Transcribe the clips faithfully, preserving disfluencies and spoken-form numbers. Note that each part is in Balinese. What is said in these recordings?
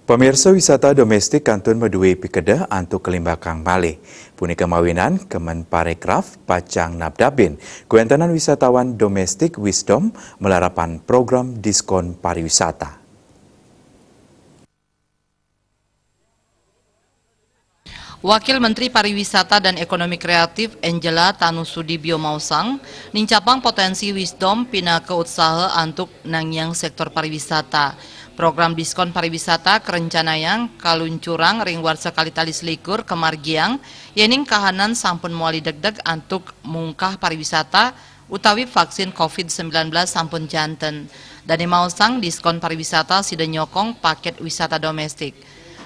Pamirsa, wisata domestik kantun madué pikedeh antuk kalimbakang malih. Punika mawinan Kemenparekraf pacang nabdabin kawéntenan wisatawan domestik Wisdom malarapan program diskon pariwisata. Wakil Menteri Pariwisata dan Ekonomi Kreatif Angela Tanu Sudibyo maosang, nincapang potensi Wisdom pinaka utsaha antuk nangiang sektor pariwisata. Program diskon pariwisata karencanayang kaluncurang ring warsa kalih tali selikur kamargiang, yéning kahanan sampun mawali degdeg antuk mungkah pariwisata utawi vaksin covid sembilan belas sampun janten. Dané maosang diskon pariwisata sida nyokong pakét wisata domestik.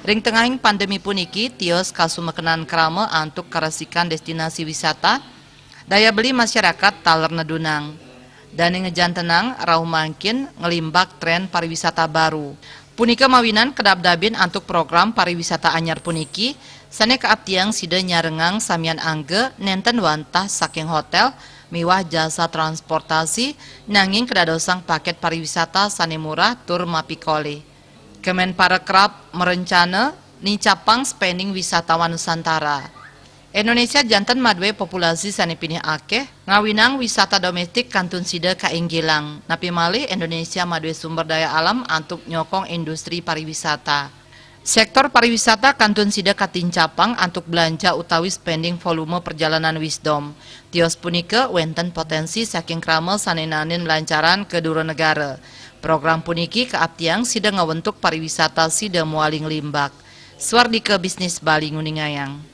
Ring tengahing pandemi puniki, tios kasumekenan krama antuk karesikan destinasi wisata, daya beli masyarakat taler nedunang. Dané ngejantenang rauh mangkin nglimbak trén pariwisata baru. Punika mawinan kadabdabin antuk program pariwisata anyar puniki, sané kaaptiang sida nyarengang samian angga nénten wantah saking hotél miwah jasa transportasi, nanging kadadosang pakét pariwisata sané murah tur mapikolih. Kemenparekraf marencana nincapang spending wisatawan Nusantara. Indonesia janten madué populasi sané pinih akéh, ngawinang wisata domestik kantun sida kainggilang. Napi malih Indonesia madué sumber daya alam antuk nyokong industri pariwisata. Sektor pariwisata kantun sida katincapang antuk belanja utawi spending volume perjalanan Wisdom. Tios punika wénten potensi saking krama sané naenin lancaran ka dura negara. Program puniki kaaptiang sida ngawentuk pariwisata sida mawali nglimbak. Swardika Bisnis Bali nguningayang.